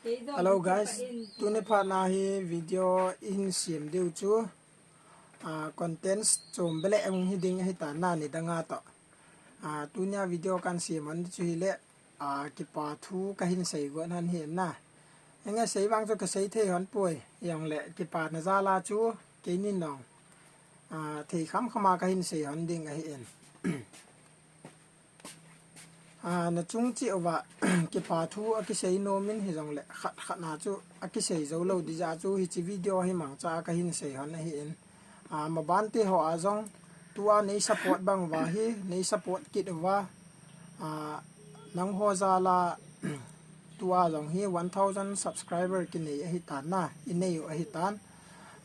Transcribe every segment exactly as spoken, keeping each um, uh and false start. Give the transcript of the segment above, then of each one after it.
Hello guys, tuni phat na hi video ihin sem diu chu, ah, contents chom bele hung hi ding ahi tan na, nidang a toh. Ah, tunia video kan sem hon chu hile, ah, kipa thu kahin sei got hon hi na. Enge sei vang chu kasei thei hon poi, jongle kipana jal a chu keinin jong, ah, thei kham kham a kahin sei hon ding ahi in. Ah, na chung cheh uva, kipa thu akisei nom in hijongle, khat khat na chu akisei jou lou ding jeh a chu hiche video hi mangcha a kahin sei hon ahi in. Ah, maban te ho a jong, tua nei support bang uva hi, nei support kit uva, ah, nangho jal a, tua jong hi one thousand subscriber kinei ahi tan na, inei u ahi tan.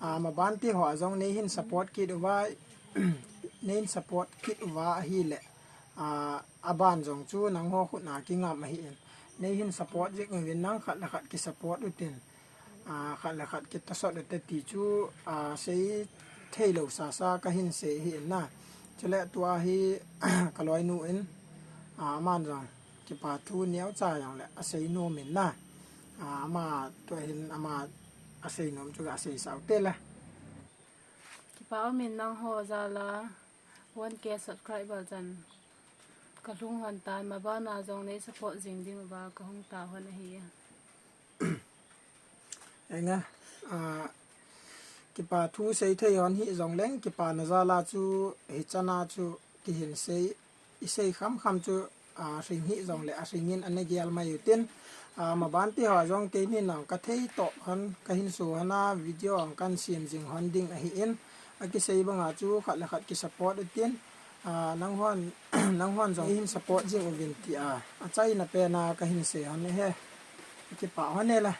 Ah, maban te ho a jong neihin support kit uva, neihin support kit uva ahile, ah, aban jong chu nangho khut na kingam ahi in. Neihin support jing uvin, nang khat le khat kisupport utin, ah, khat le khat kitosot ute ti chu, ah, sei thei lou sasa kahin sei ahi in na. Chule tua hi kaloinu in, ah, aman jong kipa thu neocha jongle asei nom in na. Ah, ama tua hin ama asei nom chu gasei sau te le. Kipa um in, nangho jal a one K subscriber chan kalhung hon tan, maban a jong nei support jing ding uva kahung tao hon ahi. Enga, ah, kipa thu sei thei hon hi jongleng, kipana jal a chu hichan a chu kihin sei, isei kham kham chu, ah, hing hi jongle ahing in ana gel mai utin. Ah, maban te ho jong keinin jong kathei toh hon kahin sei hon a, video jong kan sem jing hon ding ahi in. Akisei bang a chu khat le khat kisupport utin. Ah, nanghon, nanghon jong hin support jing uvin tia achaina pen a kahin sei hon ahi. Kipa hon e la.